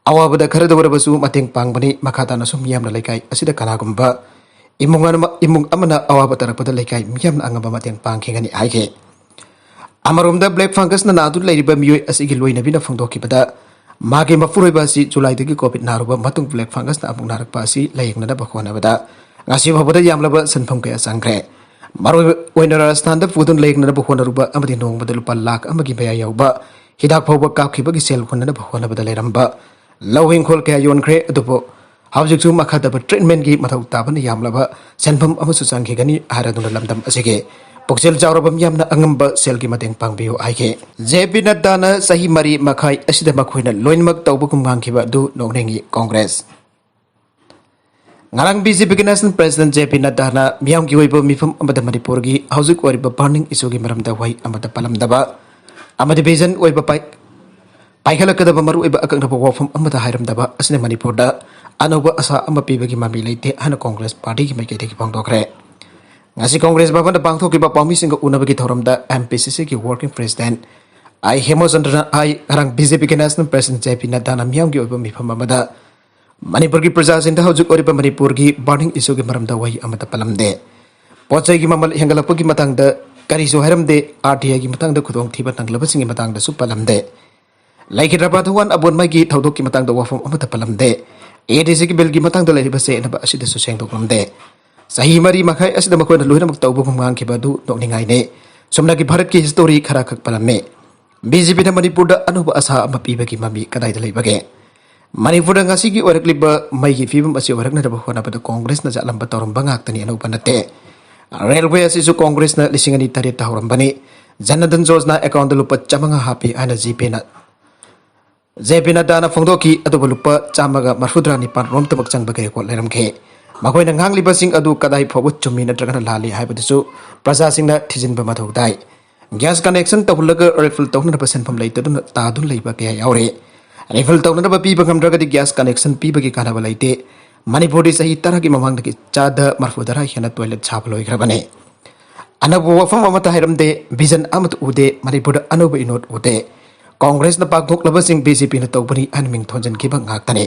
ꯑꯋꯥꯕꯗ ꯈꯔꯗ ꯑꯣꯏꯔꯕꯁꯨ ꯃꯇꯦꯡ ꯄꯥꯡꯕꯅꯤ꯫ ꯃꯈꯥ ꯇꯥꯅꯁꯨ ꯃꯤꯌꯥꯝꯅ ꯂꯩꯀꯥꯏ ꯑꯁꯤꯗ ꯀꯅꯥꯒꯨꯝꯕ ꯏꯃꯨꯡ ꯑꯃ, ꯏꯃꯨꯡ ꯑꯃꯅ ꯑꯋꯥꯕ ꯇꯥꯔꯛꯄꯗ ꯂꯩꯀꯥꯏ ꯃꯤꯌꯥꯝꯅ ꯑꯉꯝꯕ ꯃꯇꯦꯡ ꯄꯥꯡꯈꯤꯒꯅꯤ ꯍꯥꯏꯈꯤ꯫ ꯑꯃꯔꯣꯝꯗ ꯕ꯭ꯂꯦꯛ ꯐꯪꯒꯁꯅ ꯅꯥꯗꯨꯅ ꯂꯩꯔꯤꯕ ꯃꯤꯑꯣꯏ ꯑꯁꯤꯒꯤ ꯂꯣꯏꯅꯕꯤꯅ ꯐꯣꯡꯗꯣꯛꯈꯤꯕꯗ, ꯃꯍꯥꯛꯀꯤ ꯃꯄꯨꯔꯣꯏꯕ ꯑꯁꯤ ꯖꯨꯂꯥꯏꯗꯒꯤ ꯀꯣꯚꯤꯗ ꯅꯥꯔꯨꯕ ꯃꯇꯨꯡ ꯕ꯭ꯂꯦꯛ ꯐꯪꯒꯁꯅ ꯑꯃꯨꯛ ꯅꯥꯔꯛꯄ ꯑꯁꯤ ꯂꯥꯌꯦꯡꯅꯅꯕ ꯍꯣꯠꯅꯕꯗ ꯉꯁꯤ ꯐꯥꯎꯕꯗ ꯌꯥꯝꯂꯕ ꯁꯦꯟꯐꯝ ꯀꯌꯥ ꯆꯪꯈ꯭ꯔꯦ꯫ ꯃꯔꯨ ꯑꯣꯏꯅ ꯔꯥꯖꯁꯊꯥꯟꯗ ꯄꯨꯗꯨꯅ ꯂꯥꯌꯦꯡꯅꯅꯕ ꯍꯣꯠꯅꯔꯨꯕ ꯑꯃꯗꯤ ꯅꯣꯡꯃꯗ ꯂꯨꯄꯥ ꯂꯥꯈ ꯑꯃꯒꯤ ꯃꯌꯥ ꯌꯧꯕ ꯍꯤꯗꯥꯛ ꯐꯥꯎꯕ ꯀꯥꯞꯈꯤꯕꯒꯤ ꯁꯦꯜ ꯍꯨꯟꯅꯅꯕ ꯍꯣꯠꯅꯕꯗ ꯂꯩꯔꯝꯕ ꯂꯧ ꯏꯪꯈꯣꯜ ꯀꯌꯥ ꯌꯣꯟꯈ꯭ꯔꯦ꯫ ꯑꯗꯨꯕꯨ ꯍꯧꯖꯤꯛꯁꯨ ꯃꯈꯥ ꯇꯥꯕ ꯇ꯭ꯔꯤꯠꯃꯦꯟꯒꯤ ꯃꯊꯧ ꯇꯥꯕꯅ ꯌꯥꯝꯂꯕ ꯁꯦꯟꯐꯝ ꯑꯃꯁꯨ ꯆꯪꯈꯤꯒꯅꯤ ꯍꯥꯏꯔꯗꯨꯅ ꯂꯝꯗꯝ ꯑꯁꯤꯒꯤ ꯄꯨꯛꯆꯦꯜ ꯆꯥꯎꯔꯕ ꯃꯤꯌꯥꯝꯅ ꯑꯉꯝꯕ ꯁꯦꯜꯒꯤ ꯃꯇꯦꯡ ꯄꯥꯡꯕꯤꯌꯨ ꯍꯥꯏꯈꯤ꯫ ꯖꯦ ꯄꯤ ꯅꯗ꯭ꯗꯥꯅ ꯆꯍꯤ ꯃꯔꯤ ꯃꯈꯥꯏ ꯑꯁꯤꯗ ꯃꯈꯣꯏꯅ ꯂꯣꯏꯅꯃꯛ ꯇꯧꯕꯒꯨꯝ ꯉꯥꯡꯈꯤꯕ ꯑꯗꯨ ꯅꯣꯛꯅꯤꯡꯉꯤ꯫ ꯀꯣꯡꯒ꯭ꯔꯦꯁ꯫ ꯉꯔꯥꯡ ꯕꯤ ꯖꯦ ꯄꯤꯒꯤ ꯅꯦꯁꯅꯦꯜ ꯄ꯭ꯔꯦꯁꯤꯗꯦꯟꯠ ꯖꯦ ꯄꯤ ꯅꯗ꯭ꯗꯥꯅ ꯃꯤꯌꯥꯝꯒꯤ ꯑꯣꯏꯕ ꯃꯤꯐꯝ ꯑꯃꯗ ꯃꯅꯤꯄꯨꯔꯒꯤ ꯍꯧꯖꯤꯛ ꯑꯣꯏꯔꯤꯕ ꯕꯔꯅꯤꯡ ꯏꯁꯨꯒꯤ ꯃꯔꯝꯗ ꯋꯥꯍꯩ ꯑꯃꯠꯇ ꯄꯜꯂꯝꯗꯕ ꯑꯃꯗꯤ ꯚꯤꯖꯟ ꯑꯣꯏꯕ ꯄꯥꯏ-, ꯄꯥꯏꯈꯠꯂꯛꯀꯗꯕ ꯃꯔꯨꯑꯣꯏꯕ ꯑꯀꯛꯅꯕ ꯋꯥꯐꯝ ꯑꯃꯗ ꯍꯥꯏꯔꯝꯗꯕ ꯑꯁꯤꯅ ꯃꯅꯤꯄꯨꯔꯗ ꯑꯅꯧꯕ ꯑꯥꯁꯥ ꯑꯃ ꯄꯤꯕꯒꯤ ꯃꯃꯤ ꯂꯩꯇꯦ ꯍꯥꯏꯅ ꯀꯣꯡꯒ꯭ꯔꯦꯁ ꯄꯥꯔꯇꯤꯒꯤ ꯃꯥꯏꯀꯩꯗꯒꯤ ꯐꯣꯡꯗꯣꯛꯈ꯭ꯔꯦ꯫ ꯉꯁꯤ ꯀꯣꯡꯒ꯭ꯔꯦꯁ ꯚꯕꯟꯗ ꯄꯥꯡꯊꯣꯛꯈꯤꯕ ꯄꯥꯎꯃꯤꯁꯤꯡꯒ ꯎꯅꯕꯒꯤ ꯊꯧꯔꯝꯗ ꯑꯦꯝ ꯄꯤ ꯁꯤ ꯁꯤꯒꯤ ꯋꯥꯔꯀꯤꯡ ꯄ꯭ꯔꯦꯁꯤꯗꯦꯟꯠ ꯑꯥꯏ ꯍꯦꯃꯆꯟꯗ꯭ꯔꯅ ꯍꯥꯏ, ꯉꯔꯥꯡ ꯕꯤ ꯖꯦ ꯄꯤꯒꯤ ꯅꯦꯁꯅꯦꯜ ꯄ꯭ꯔꯦꯁꯤꯗꯦꯟꯠ ꯖꯦ ꯄꯤ ꯅꯗ꯭ꯗꯥꯅ ꯃꯤꯌꯥꯝꯒꯤ ꯑꯣꯏꯕ ꯃꯤꯐꯝ ꯑꯃꯗ ꯃꯅꯤꯄꯨꯔꯒꯤ ꯄ꯭ꯔꯖꯥꯁꯤꯡꯗ ꯍꯧꯖꯤꯛ ꯑꯣꯏꯔꯤꯕ ꯃꯅꯤꯄꯨꯔꯒꯤ ꯕꯔꯅꯤꯡ ꯏꯁꯨꯒꯤ ꯃꯔꯝꯗ ꯋꯥꯍꯩ ꯑꯃꯠꯇ ꯄꯜꯂꯝꯗꯦ꯫ ꯄꯣꯠ ꯆꯩꯒꯤ ꯃꯃꯜ ꯍꯦꯟꯒꯠꯂꯛꯄꯒꯤ ꯃꯇꯥꯡꯗ ꯀꯔꯤꯁꯨ ꯍꯥꯏꯔꯝꯗꯦ꯫ ꯑꯥꯔ ꯇꯤ ꯑꯥꯏꯒꯤ ꯃꯇꯥꯡꯗ ꯈꯨꯗꯣꯡꯊꯤꯕ ꯅꯪꯂꯕꯁꯤꯡꯒꯤ ꯃꯇꯥꯡꯗꯁꯨ ꯄꯜꯂꯝꯗꯦ꯫ ꯂꯩꯈꯤꯗ꯭ꯔꯕ ꯊꯧꯋꯥꯟ ꯑꯕꯣꯟꯃꯩꯒꯤ ꯊꯧꯗꯣꯛꯀꯤ ꯃꯇꯥꯡꯗ ꯋꯥꯐꯝ ꯑꯃꯠꯇ ꯄꯜꯂꯝꯗꯦ꯫ ADCꯒꯤ ꯕꯤꯜꯒꯤ ꯃꯇꯥꯡꯗ ꯂꯩꯔꯤꯕ ꯆꯌꯦꯠꯅꯕ ꯑꯁꯤꯗꯁꯨ ꯁꯦꯡꯗꯣꯛꯂꯝꯗꯦ꯫ ꯆꯍꯤ ꯃꯔꯤ ꯃꯈꯥꯏ ꯑꯁꯤꯗ ꯃꯈꯣꯏꯅ ꯂꯣꯏꯅꯃꯛ ꯇꯧꯕꯒꯨꯝ ꯉꯥꯡꯈꯤꯕ ꯑꯗꯨ ꯅꯣꯛꯅꯤꯡꯉꯥꯏꯅꯤ꯫ ꯁꯨꯞꯅꯒꯤ ꯚꯥꯔꯠꯀꯤ ꯍꯤꯁꯇꯣꯔꯤ ꯈꯔ ꯈꯛ ꯄꯜꯂꯝꯃꯤ꯫ BJPꯅ ꯃꯅꯤꯄꯨꯔꯗ ꯑꯅꯧꯕ ꯑꯁꯥ ꯑꯃ ꯄꯤꯕꯒꯤ ꯃꯃꯤ ꯀꯗꯥꯏꯗ ꯂꯩꯕꯒꯦ? ꯃꯅꯤꯄꯨꯔꯗ ꯉꯁꯤꯒꯤ ꯑꯣꯏꯔꯛꯂꯤꯕ ꯃꯩꯒꯤ ꯐꯤꯕꯝ ꯑꯁꯤ ꯑꯣꯏꯔꯛꯅꯅꯕ ꯍꯣꯠꯅꯕꯗ ꯀꯣꯡꯒ꯭ꯔꯦꯁꯅ ꯆꯠꯂꯝꯕ ꯇꯧꯔꯝꯕ ꯉꯥꯛꯇꯅꯤ, ꯑꯅꯧꯕ ꯅꯠꯇꯦ꯫ ꯔꯦꯜꯋꯦ ꯑꯁꯤꯁꯨ ꯀꯣꯡꯒ꯭ꯔꯦꯁꯅ ꯂꯤꯁꯤꯡ ꯑꯅꯤ ꯇꯔꯦꯠꯇ ꯍꯧꯔꯝꯕꯅꯤ꯫ ꯖꯟ ꯙꯟ ꯌꯣꯖꯅꯥ ꯑꯦꯀꯥꯎꯟꯗ ꯂꯨꯄꯥ ꯆꯥꯃꯉꯥ ꯍꯥꯞꯄꯤ ꯍꯥꯏꯅ ꯖꯦ ꯄꯤ ꯅ, ꯖꯦ ꯄꯤ ꯅꯗ꯭ꯗꯥꯅ ꯐꯣꯡꯗꯣꯛꯈꯤ, ꯑꯗꯨꯕꯨ ꯂꯨꯄꯥ ꯆꯥꯝꯃꯒ ꯃꯔꯐꯨꯇꯔꯥ ꯅꯤꯄꯥꯟ ꯔꯣꯝꯇꯃꯛ ꯆꯪꯕꯒꯤ ꯔꯦꯀꯣꯔꯗ ꯂꯩꯔꯝꯈꯤ꯫ ꯃꯈꯣꯏꯅ ꯉꯥꯡꯂꯤꯕꯁꯤꯡ ꯑꯗꯨ ꯀꯗꯥꯏ ꯐꯥꯎꯕ ꯆꯨꯝꯃꯤ ꯅꯠꯇ꯭ꯔꯒꯅ ꯂꯥꯜꯂꯤ ꯍꯥꯏꯕꯗꯨꯁꯨ ꯄ꯭ꯔꯖꯥꯁꯤꯡꯅ ꯊꯤꯖꯤꯟꯕ ꯃꯊꯧ ꯇꯥꯏ꯫ ꯒ꯭ꯌꯥꯁ ꯀꯅꯦꯛꯁꯟ ꯇꯧꯍꯜꯂꯒ ꯔꯤꯐꯤꯜ ꯇꯧꯅꯅꯕ ꯁꯦꯟꯐꯝ ꯂꯩꯇꯗꯨꯅ ꯇꯥꯗꯨꯅ ꯂꯩꯕ ꯀꯌꯥ ꯌꯥꯎꯔꯤ꯫ ꯔꯤꯐꯤꯜ ꯇꯧꯅꯅꯕ ꯄꯤꯕ ꯉꯝꯗ꯭ꯔꯒꯗꯤ ꯒ꯭ꯌꯥꯁ ꯀꯅꯦꯛꯁꯟ ꯄꯤꯕꯒꯤ ꯀꯥꯟꯅꯕ ꯂꯩꯇꯦ꯫ ꯃꯅꯤꯄꯨꯔꯗꯤ ꯆꯍꯤ ꯇꯔꯥꯒꯤ ꯃꯃꯥꯡꯗꯒꯤ ꯆꯥꯗ ꯃꯔꯐꯨꯇꯔꯥ ꯍꯦꯟꯅ ꯇꯣꯏꯂꯦꯠ ꯁꯥꯕ ꯂꯣꯏꯈ꯭ꯔꯕꯅꯤ꯫ ꯑꯅꯧꯕ ꯋꯥꯐꯝ ꯑꯃꯠꯇ ꯍꯥꯏꯔꯝꯗꯦ, ꯚꯤꯖꯟ ꯑꯃꯠꯇ ꯎꯗꯦ, ꯃꯅꯤꯄꯨꯔꯗ ꯑꯅꯧꯕ ꯏꯅꯣꯠ ꯎꯗꯦ꯫ ꯀꯣꯡꯒ꯭ꯔꯦꯁꯅ ꯄꯥꯡꯊꯣꯛꯂꯕꯁꯤꯡ BJPꯅ ꯇꯧꯕꯅꯤ ꯍꯥꯏꯅ ꯃꯤꯡ ꯊꯣꯟꯖꯤꯟꯈꯤꯕ ꯉꯥꯛꯇꯅꯤ꯫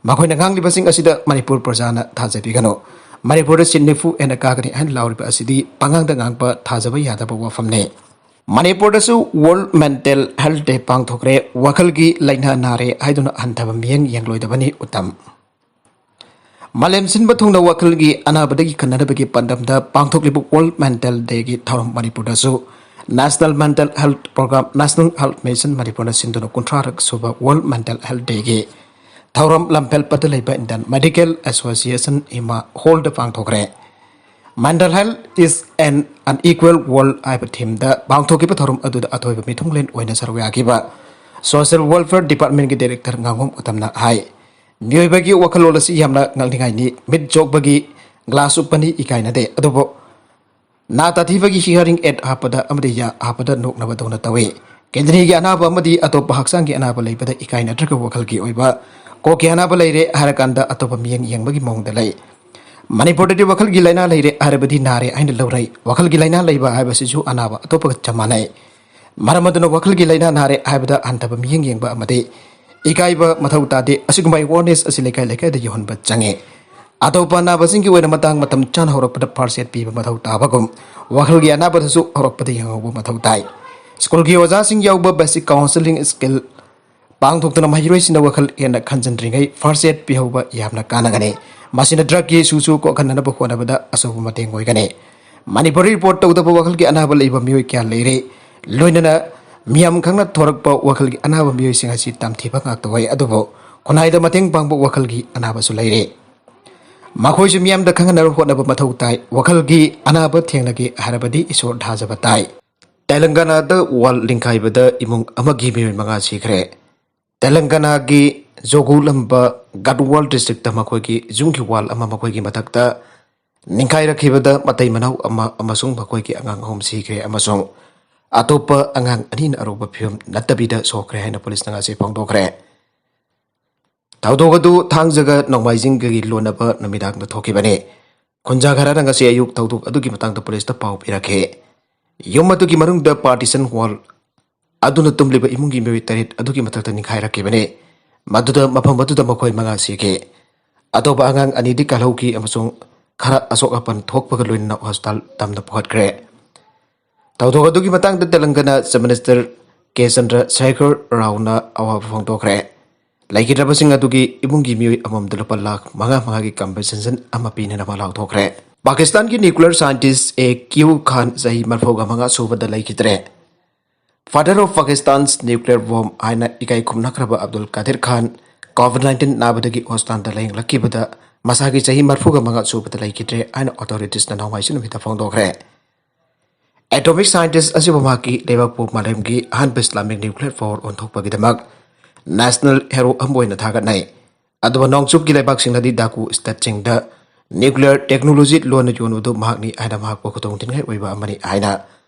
ꯃꯈꯣꯏꯅ ꯉꯥꯡꯂꯤꯕꯁꯤꯡ ꯑꯁꯤꯗ ꯃꯅꯤꯄꯨꯔ ꯄ꯭ꯔꯖꯥꯅ ꯊꯥꯖꯕꯤꯒꯅꯨ꯫ ꯃꯅꯤꯄꯨꯔꯗ ꯁꯤꯠ ꯅꯤꯐꯨ ꯍꯦꯟꯅ ꯀꯥꯒꯅꯤ ꯍꯥꯏꯅ ꯂꯥꯎꯔꯤꯕ ꯑꯁꯤꯗꯤ ꯄꯉꯥꯡꯗ ꯉꯥꯡꯕ ꯊꯥꯖꯕ ꯌꯥꯗꯕ ꯋꯥꯐꯝꯅꯤ꯫ ꯃꯅꯤꯄꯨꯔꯗꯁꯨ World Mental Health Day ꯄꯥꯡꯊꯣꯛꯈ꯭ꯔꯦ꯫ ꯋꯥꯈꯜꯒꯤ ꯂꯥꯏꯅꯥ ꯅꯥꯔꯦ ꯍꯥꯏꯗꯨꯅ ꯍꯟꯊꯕ ꯃꯤꯠꯌꯦꯡ ꯌꯦꯡꯂꯣꯏꯗꯕꯅꯤ ꯎꯇꯝ꯫ ꯃꯥꯂꯦꯝ ꯁꯤꯟꯕ ꯊꯨꯡꯅ ꯋꯥꯈꯜꯒꯤ ꯑꯅꯥꯕꯗꯒꯤ ꯀꯟꯅꯅꯕꯒꯤ ꯄꯥꯟꯗꯝꯗ ꯄꯥꯡꯊꯣꯛꯂꯤꯕ World Mental Dayꯒꯤ ꯊꯧꯔꯝ ꯃꯅꯤꯄꯨꯔꯗꯁꯨ National Mental Health Program, National Health Mission ꯃꯅꯤꯄꯨꯔꯅ ꯁꯤꯟꯗꯨꯅ ꯀꯨꯟꯊ꯭ꯔꯥꯔꯛ ꯁꯨꯕ World Mental Health Dayꯒꯤ ꯊꯧꯔꯝ ꯂꯝꯐꯦꯜꯄꯠꯇ ꯂꯩꯕ Indian Medical Association ꯏꯃꯥ ꯍꯣꯜꯗ ꯄꯥꯡꯊꯣꯛꯈ꯭ꯔꯦ꯫ Mental Health is an Unequal World ꯍꯥꯏꯕ ꯊꯤꯝꯗ ꯄꯥꯡꯊꯣꯛꯈꯤꯕ ꯊꯧꯔꯝ ꯑꯗꯨꯗ ꯑꯊꯣꯏꯕ ꯃꯤꯊꯨꯡꯂꯦꯟ ꯑꯣꯏꯅ ꯁꯔꯨꯛ ꯌꯥꯈꯤꯕ Social Welfare Departmentꯀꯤ Director ꯉꯥꯉꯣꯝ ꯎꯇꯝꯅ ꯍꯥꯏ, ꯃꯤꯑꯣꯏꯕꯒꯤ ꯋꯥꯈꯜꯂꯣꯟ ꯑꯁꯤ ꯌꯥꯝꯅ ꯉꯛꯅꯤꯡꯉꯥꯏꯅꯤ꯫ ꯃꯤꯠ ꯆꯣꯛꯄꯒꯤ ꯒ꯭ꯂꯥꯁ ꯎꯞꯄꯅꯤ, ꯏꯀꯥꯏꯅꯗꯦ, ꯑꯗꯨꯕꯨ ꯅꯥ ꯇꯥꯊꯤꯕꯒꯤ hearing aid ꯍꯥꯞꯄꯗ ꯑꯃꯗꯤ ꯌꯥ ꯍꯥꯞꯄꯗ ꯅꯣꯛꯅꯕꯗꯧꯅ ꯇꯧꯏ꯫ ꯀꯤꯗꯅꯤꯒꯤ ꯑꯅꯥꯕ ꯑꯃꯗꯤ ꯑꯇꯣꯞꯄ ꯍꯛꯆꯥꯡꯒꯤ ꯑꯅꯥꯕ ꯂꯩꯕꯗ ꯏꯀꯥꯏ ꯅꯠꯇ꯭ꯔꯒ ꯋꯥꯈꯜꯒꯤ ꯑꯣꯏꯕ ꯀꯣꯛꯀꯤ ꯑꯅꯥꯕ ꯂꯩꯔꯦ ꯍꯥꯏꯔꯀꯥꯟꯗ ꯑꯇꯣꯞꯄ ꯃꯤꯠꯌꯦꯡ ꯌꯦꯡꯕꯒꯤ ꯃꯑꯣꯡꯗ ꯂꯩ꯫ ꯃꯅꯤꯄꯨꯔꯗꯗꯤ ꯋꯥꯈꯜꯒꯤ ꯂꯥꯏꯅꯥ ꯂꯩꯔꯦ ꯍꯥꯏꯔꯕꯗꯤ ꯅꯥꯔꯦ ꯍꯥꯏꯅ ꯂꯧꯅꯩ꯫ ꯋꯥꯈꯜꯒꯤ ꯂꯥꯏꯅꯥ ꯂꯩꯕ ꯍꯥꯏꯕꯁꯤꯁꯨ ꯑꯅꯥꯕ ꯑꯇꯣꯞꯄꯒ ꯆꯞ ꯃꯥꯟꯅꯩ꯫ ꯃꯔꯝ ꯑꯗꯨꯅ ꯋꯥꯈꯜꯒꯤ ꯂꯥꯏꯅꯥ ꯅꯥꯔꯦ ꯍꯥꯏꯕꯗ ꯍꯟꯊꯕ ꯃꯤꯠꯌꯦꯡ ꯌꯦꯡꯕ ꯑꯃꯗꯤ ꯏꯀꯥꯏꯕ ꯃꯊꯧ ꯇꯥꯗꯦ꯫ ꯑꯁꯤꯒꯨꯝꯕ awareness ꯑꯁꯤ ꯂꯩꯀꯥꯏ ꯂꯩꯀꯥꯏꯗ ꯌꯧꯍꯟꯕ ꯆꯪꯉꯤ꯫ ꯑꯇꯣꯞꯄ ꯑꯅꯥꯕꯁꯤꯡꯒꯤ ꯑꯣꯏꯅ ꯃꯇꯥꯡ ꯃꯇꯝ ꯆꯥꯅ ꯍꯧꯔꯛꯄꯗ first aid ꯄꯤꯕ ꯃꯊꯧ ꯇꯥꯕꯒꯨꯝ, ꯋꯥꯈꯜꯒꯤ ꯑꯅꯥꯕꯗꯁꯨ ꯍꯧꯔꯛꯄꯗ ꯌꯦꯡꯍꯧꯕ ꯃꯊꯧ ꯇꯥꯏ꯫ ꯁ꯭ꯀꯨꯜꯒꯤ ꯑꯣꯖꯥꯁꯤꯡ ꯌꯥꯎꯕ basic counselling skill ꯄꯥꯡꯊꯣꯛꯇꯨꯅ ꯃꯍꯩꯔꯣꯏꯁꯤꯡꯅ ꯋꯥꯈꯜ ꯍꯦꯟꯅ ꯈꯟꯖꯟꯗ꯭ꯔꯤꯉꯩ first aid ꯄꯤꯍꯧꯕ ꯌꯥꯝꯅ ꯀꯥꯟꯅꯒꯅꯤ꯫ ꯃꯁꯤꯅ drugꯀꯤ ꯏꯁꯨꯁꯨ ꯀꯣꯛꯍꯟꯅꯕ ꯍꯣꯠꯅꯕꯗ ꯑꯆꯧꯕ ꯃꯇꯦꯡ ꯑꯣꯏꯒꯅꯤ꯫ ꯃꯅꯤꯄꯨꯔꯗ report ꯇꯧꯗꯕ ꯋꯥꯈꯜꯒꯤ ꯑꯅꯥꯕ ꯂꯩꯕ ꯃꯤꯑꯣꯏ ꯀꯌꯥ ꯂꯩꯔꯦ꯫ ꯂꯣꯏꯅꯅ ꯃꯤꯌꯥꯝ ꯈꯪꯅ ꯊꯣꯔꯛꯄ ꯋꯥꯈꯜꯒꯤ ꯑꯅꯥꯕ ꯃꯤꯑꯣꯏꯁꯤꯡ ꯑꯁꯤ ꯇꯝꯊꯤꯕ ꯉꯥꯛꯇ ꯑꯣꯏ, ꯑꯗꯨꯕꯨ ꯈꯨꯟꯅꯥꯏꯗ ꯃꯇꯦꯡ ꯄꯥꯡꯕ ꯋꯥꯈꯜꯒꯤ ꯑꯅꯥꯕꯁꯨ ꯂꯩꯔꯦ꯫ ꯃꯈꯣꯏꯁꯨ ꯃꯤꯌꯥꯝꯗ ꯈꯪꯍꯟꯅꯕ ꯍꯣꯠꯅꯕ ꯃꯊꯧ ꯇꯥꯏ꯫ ꯋꯥꯈꯜꯒꯤ ꯑꯅꯥꯕ ꯊꯦꯡꯅꯒꯦ ꯍꯥꯏꯔꯕꯗꯤ ꯏꯁꯣꯔ ꯊꯥꯖꯕ ꯇꯥꯏ꯫ ꯇꯦꯂꯪꯒꯥꯅꯥꯗ wall ꯂꯤꯡꯈꯥꯏꯕꯗ ꯏꯃꯨꯡ ꯑꯃꯒꯤ ꯃꯤꯑꯣꯏ ꯃꯉꯥ ꯁꯤꯈ꯭ꯔꯦ꯫ ꯇꯦꯂꯪꯒꯥꯅꯥꯒꯤ ꯖꯣꯒꯨꯂꯝꯕ ꯒꯠꯋꯥꯜ districtꯇ ꯃꯈꯣꯏꯒꯤ ꯌꯨꯝꯒꯤ wall ꯑꯃ ꯃꯈꯣꯏꯒꯤ ꯃꯊꯛꯇ ꯅꯤꯡꯈꯥꯏꯔꯛꯈꯤꯕꯗ ꯃꯇꯩ ꯃꯅꯥꯎ ꯑꯃ ꯑꯃꯁꯨꯡ ꯃꯈꯣꯏꯒꯤ ꯑꯉꯥꯡ ꯑꯍꯨꯝ ꯁꯤꯈ꯭ꯔꯦ ꯑꯃꯁꯨꯡ ꯑꯇꯣꯞꯄ ꯑꯉꯥꯡ ꯑꯅꯤꯅ ꯑꯔꯨꯕ ꯐꯤꯕꯝ ꯅꯠꯇꯕꯤꯗ ꯁꯣꯛꯈ꯭ꯔꯦ ꯍꯥꯏꯅ ꯄꯨꯂꯤꯁꯅ ꯉꯁꯤ ꯐꯣꯡꯗꯣꯛꯈ꯭ꯔꯦ꯫ ꯊꯧꯗꯣꯛ ꯑꯗꯨ ꯊꯥꯡꯖꯒ ꯅꯣꯡꯃꯥꯏꯖꯤꯡꯒꯒꯤ ꯂꯣꯟꯅꯕ ꯅꯨꯃꯤꯗꯥꯡꯗ ꯊꯣꯛꯈꯤꯕꯅꯤ꯫ ꯈꯨꯟꯖꯥ ꯈꯔꯅ ꯉꯁꯤ ꯑꯌꯨꯛ ꯊꯧꯗꯣꯛ ꯑꯗꯨꯒꯤ ꯃꯇꯥꯡꯗ ꯄꯨꯂꯤꯁꯇ ꯄꯥꯎ ꯄꯤꯔꯛꯈꯤ꯫ ꯌꯨꯝ ꯑꯗꯨꯒꯤ ꯃꯅꯨꯡꯗ partition wall ꯑꯗꯨꯅ ꯇꯨꯝꯂꯤꯕ ꯏꯃꯨꯡꯒꯤ ꯃꯤꯑꯣꯏ ꯇꯔꯦꯠ ꯑꯗꯨꯒꯤ ꯃꯊꯛꯇ ꯅꯤꯡꯈꯥꯏꯔꯛꯈꯤꯕꯅꯤ꯫ ꯃꯗꯨꯗ ꯃꯐꯝ ꯑꯗꯨꯗ ꯃꯈꯣꯏ ꯃꯉꯥ ꯁꯤꯈꯤ꯫ ꯑꯇꯣꯞꯄ ꯑꯉꯥꯡ ꯑꯅꯤꯗꯤ ꯀꯜꯍꯧꯈꯤ ꯑꯃꯁꯨꯡ ꯈꯔ ꯑꯁꯣꯛ ꯑꯄꯟ ꯊꯣꯛꯄꯒ ꯂꯣꯏꯅꯅ ꯍꯣꯁꯄꯤꯇꯥꯜ ꯇꯝꯅ ꯄꯨꯈꯠꯈ꯭ꯔꯦ꯫ ꯊꯧꯗꯣꯛ ꯑꯗꯨꯒꯤ ꯃꯇꯥꯡꯗ ꯇꯦꯂꯪꯒꯅꯥ Chief Minister ꯀꯦ ꯆꯟꯗ꯭ꯔ ꯁꯦꯈꯔ ꯔꯥꯎꯅ ꯑꯋꯥꯕ ꯐꯣꯡꯗꯣꯛꯈ꯭ꯔꯦ꯫ ꯂꯩꯈꯤꯗ꯭ꯔꯕꯁꯤꯡ ꯑꯗꯨꯒꯤ ꯏꯃꯨꯡꯒꯤ ꯃꯤꯑꯣꯏ ꯑꯃꯃꯝꯗ ꯂꯨꯄꯥ ꯂꯥꯈ ꯃꯉꯥ ꯃꯉꯥꯒꯤ compensation ꯑꯃ ꯄꯤꯅꯅꯕ ꯂꯥꯎꯊꯣꯛꯈ꯭ꯔꯦ꯫ ꯄꯥꯀꯤꯁꯇꯥꯟꯒꯤ nuclear scientist A Q Khan ꯆꯍꯤ ꯃꯔꯤꯐꯨꯒ ꯃꯉꯥ ꯁꯨꯕꯗ ꯂꯩꯈꯤꯗ꯭ꯔꯦ꯫ Father of Pakistan's nuclear bomb ꯍꯥꯏꯅ ꯏꯀꯥꯏ ꯈꯨꯝꯅꯈ꯭ꯔꯕ ꯑꯕꯗꯨꯜ ꯀꯥꯗꯤꯔ ꯈꯥꯟ COVID nineteen ꯅꯥꯕꯗꯒꯤ ꯍꯣꯁꯄꯤꯇꯥꯜꯗ ꯂꯥꯌꯦꯡꯂꯛꯈꯤꯕꯗ ꯃꯁꯥꯒꯤ ꯆꯍꯤ ꯃꯔꯤꯐꯨꯒ ꯃꯉꯥ ꯁꯨꯕꯗ ꯂꯩꯈꯤꯗ꯭ꯔꯦ ꯍꯥꯏꯅ authoritiesꯅ ꯅꯣꯡꯃꯥꯏꯖꯤꯡ ꯅꯨꯃꯤꯠꯇ ꯐꯣꯡꯗꯣꯛꯈ꯭ꯔꯦ꯫ Atomic scientist ꯑꯁꯤꯕꯨ ꯃꯍꯥꯛꯀꯤ ꯂꯩꯕꯥꯛꯄꯨ ꯃꯥꯂꯦꯝꯒꯤ ꯑꯍꯥꯟꯕ Islamic nuclear power ꯑꯣꯟꯊꯣꯛꯄꯒꯤꯗꯃꯛ national hero ꯑꯃ ꯑꯣꯏꯅ ꯊꯥꯒꯠꯅꯩ꯫ ꯑꯗꯨꯕꯨ ꯅꯣꯡꯆꯨꯞꯀꯤ ꯂꯩꯕꯥꯛꯁꯤꯡꯅꯗꯤ ꯗꯥꯀꯨ stateꯁꯤꯡꯗ nuclear technology ꯂꯣꯟꯅ ꯌꯣꯟꯕꯗꯨ ꯃꯍꯥꯛꯅꯤ ꯍꯥꯏꯅ ꯃꯍꯥꯛꯄꯨ ꯈꯨꯗꯣꯡ ꯊꯤꯅꯤꯡꯉꯥꯏ ꯑꯣꯏꯕ ꯑꯃꯅꯤ ꯍꯥꯏꯅ